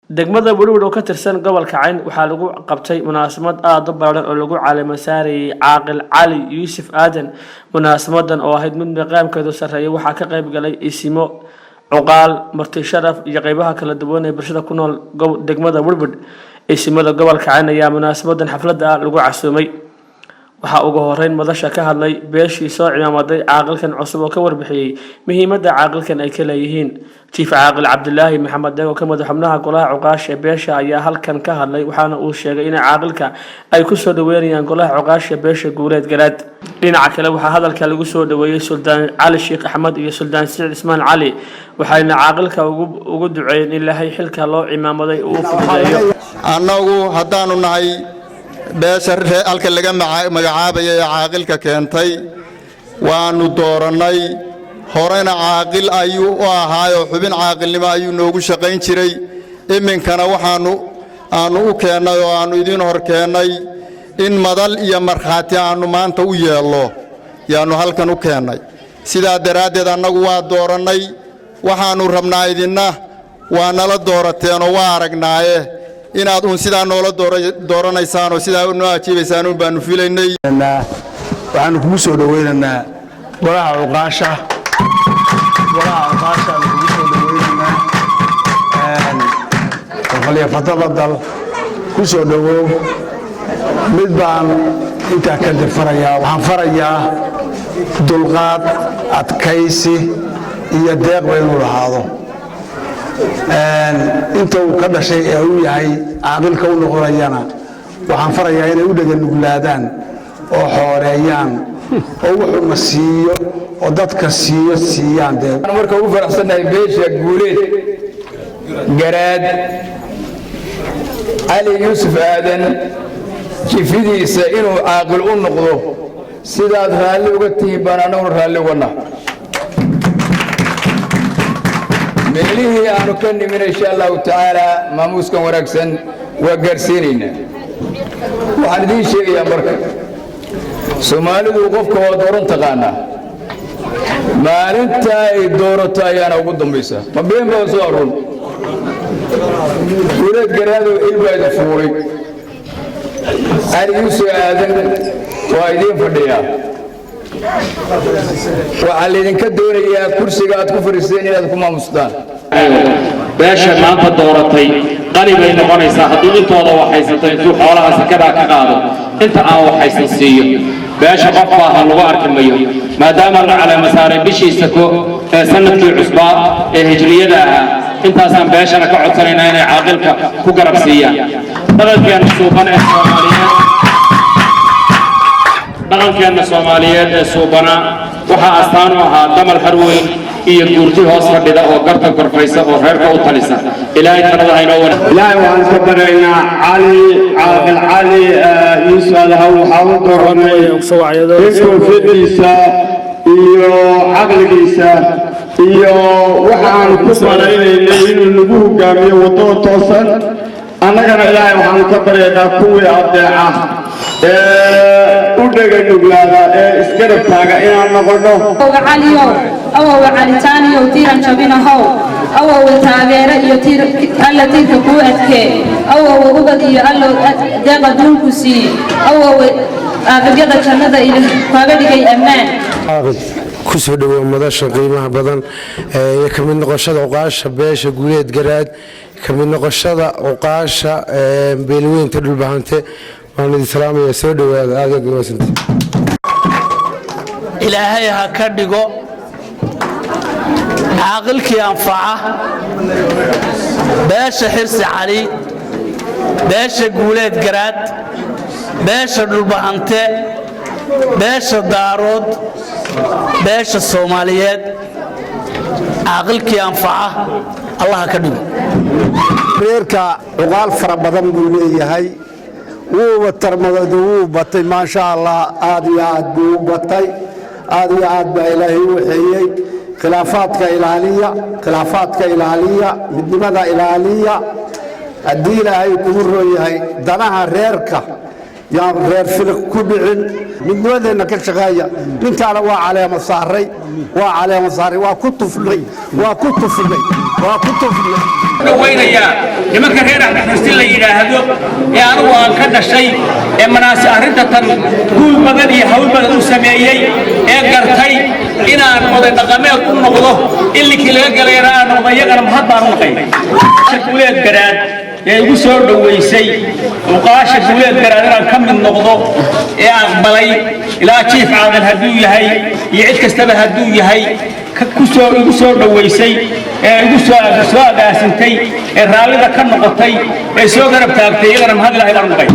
Degmada Werwer oo ka tirsan gobolka Cayn waxaa lagu qabtay munaasabad aada u ballaaran oo lagu caleemo saarayay Caaqil Cali Yuusuf Aadan. Munaasabadan oo ahayd mid miqaamkeedu sarreeyay waxaa ka qayb galay isimo, cuqaal, marti sharaf iyo qeybaha kala duwan ee bulshada ku nool degmada Werwer. Isimada gobolka Cayn ayaa munaasabadan xafladda ah lagu casuumay. Waxaa ugu horeyn madasha ka hadlay beeshii soo cimaamaday caaqilkan cusub oo ka warbixiyey muhiimadda caaqilkan ay ka leeyihiin. Jiif Caaqil Cabdilaahi Maxamed Deeg oo ka mid ah xubnaha golaha cuqaasha ee beesha ayaa halkan ka hadlay, waxaana uu sheegay in caaqilka ay kusoo dhaweynayaan golaha cuqaasha beesha Guuleed Garaad. Dhinaca kale, waxaa hadalka lagu soo dhaweeyey Suldaan Cali Sheekh Axmed iyo Suldaan Siciid Ismaan Cali, waxayna caaqilka ugu duceeyeen in Ilaahay xilka loo cimaamaday uu fududeeyo. Annagu haddaannu nahay beesha halka laga magacaabaya ee caaqilka keentay, waannu doorannay. Horena caaqil ayuu u ahaayoo xubin caaqilnimo ayuu noogu shaqayn jiray. Iminkana waxaannu aannu u keennay oo aannu idiin hor keennay in madal iyo markhaati aannu maanta u yeello yaannu halkan u keennay. Sidaa daraaddeed annagu waa doorannay. Waxaannu rabnaa idinna waa nala doorateenoo waa aragnaaye inaad uun sidaa noola dooranaysaan oo sidaa noo ajiibaysaan uun baannu filaynay. Waxaannu kugu soo dhowaynaynaa golaha cuqaasha. Golaha cuqaashaanu kugu soo dhowaynaynaa. Khaliifatada ku soo dhowow. Mid baan intaa kadib farayaa. Waxaan farayaa dulqaad, adkaysi iyo deeqba inuu lahaado. Inta uu ka dhashay ee uu yahay caaqilka u noqonayana waxaan farayaa inay u dhega nuglaadaan oo xooreeyaan oo wuxuuna siiyo oo dadka siiyo siiyaan dee. Marka ugu faraxsannahay beesha Guuleed Garaad Cali Yuusuf Aadan jifidiisa inuu caaqil u noqdo. Sidaad raalli uga tihiin baan annaguna raalli uga nah. Meelihii aanu ka nimina, insha Allahu tacaala, maamuuskan wanaagsan waa gaarsiinaynaa. Waxaan idiin sheegayaa, marka Soomaalidu qofka waa dooran taqaanaa, maalinta ay doorato ayaana ugu dambaysa. Ma been baa soo arun? Guuleed Garaadow, il baa idin fuulay. Cali Yuusuf Aadan waa idiin fadhiyaa. Waxaa laydinka doonayaa kursiga aad ku fadhiisteen inaad ku maamustaan. Beesha maanta dooratay qani bay noqonaysaa hadduu intooda waxaysato intuu xoolaha sakadaa ka qaado inta aan waxaysan siiyo. Beesha qof baahan lagu arki mayo, maadaama la caleemo saaray bishii sako ee sanadkii cusbaa ee hijriyada ahaa. Intaasaan beeshana ka codsanaynaa inay caaqilka ku garab siiyaan. Dhaqankeenna suuban ee Soomaaliyeed, dhaqankeenna Soomaaliyeed ee suubanaa waxaa astaan u ahaa damal harweyn iyo guurti hoos fadhida oo garta gorfaysa oo reerka u talisa. Ilaahay talada haynoo wana. Ilaahay waxaan ka baryaynaa Cali, Caaqil Cali Yuusuf Adahaw, waxaan u dooranay in koofiyadiisa iyo caqligiisa iyo waxa aanu ku malaynaynay inuu nagu hogaamiyo waddada toosan. Annagana Ilaahay waxaanu ka baryaynaa kuwii adeeca ee u dhega nuglaada ee isgarab taaga inaan noqonno. Caliyow, awowe Calitaaniyow, tiiran jabinahow, awowe taageero iyo tiir Alla tiirka kuu adkee, awowe ubad iyo Allow deeq adduunku sii, awowe aaqibyada jannada ila kaaga dhigay ammaan. Ku soo dhawow madasha qiimaha badan iyo ka mid noqoshada cuqaasha beesha Guuleed Garaad, ka mid noqoshada cuqaasha beelweynta Dhulbahante. Waan idin salaamaya, soo dhawaada, aad aad umahadsantay. Ilaahay ha ka dhigo caaqilkii anfaca beesha Xirsi Cali, beesha Guuleed Garaad, beesha Dhulbahante, beesha Daarood, beesha Soomaaliyeed. Caaqilkii anfaca Allah ha ka dhigo. Reerka cuqaal fara badan buu leeyahay. Wuuba tarmadadu wuu batay, maasha Allah, aad iyo aad buu u batay, aad iyo aad baa Ilaahay u waxeeyey. Khilaafaadka ilaaliya, khilaafaadka ilaaliya, midnimada ilaaliya. Haddii Ilaahay kugu roon yahay, danaha reerka Yaan reer filiq ku dhicin, midnimadeenna ka shaqeeya. Ninkaana waa caleema saaray, waa caleema saaray, waa ku tufnay, waa ku tufnay, waa ku tufnay. Dhawaynayaa nimanka reer Axmed Xursi la yidhaahdo ee anugu aan ka dhashay, ee manaasi arrinta tan guul badan iyo hawl badan u sameeyey, ee gartay inaan oday dhaqameed u noqdo, illinkii laga galayna aan noqdo, iyagana mahad baan u naqay. Guuleed Garaad ee igu soo dhoweysay uqaasha Guuleed Garaad inaan ka mid noqdo, ee aqbalay, ilaa jiif caaqil hadduu yahay iyo cid kastaba hadduu yahay, kusoo igu soo dhoweysay, ee igu soo agaasintay, ee raallida ka noqotay, ee soo garab taagtay, iyagana mahad Ilahay baan u naqay.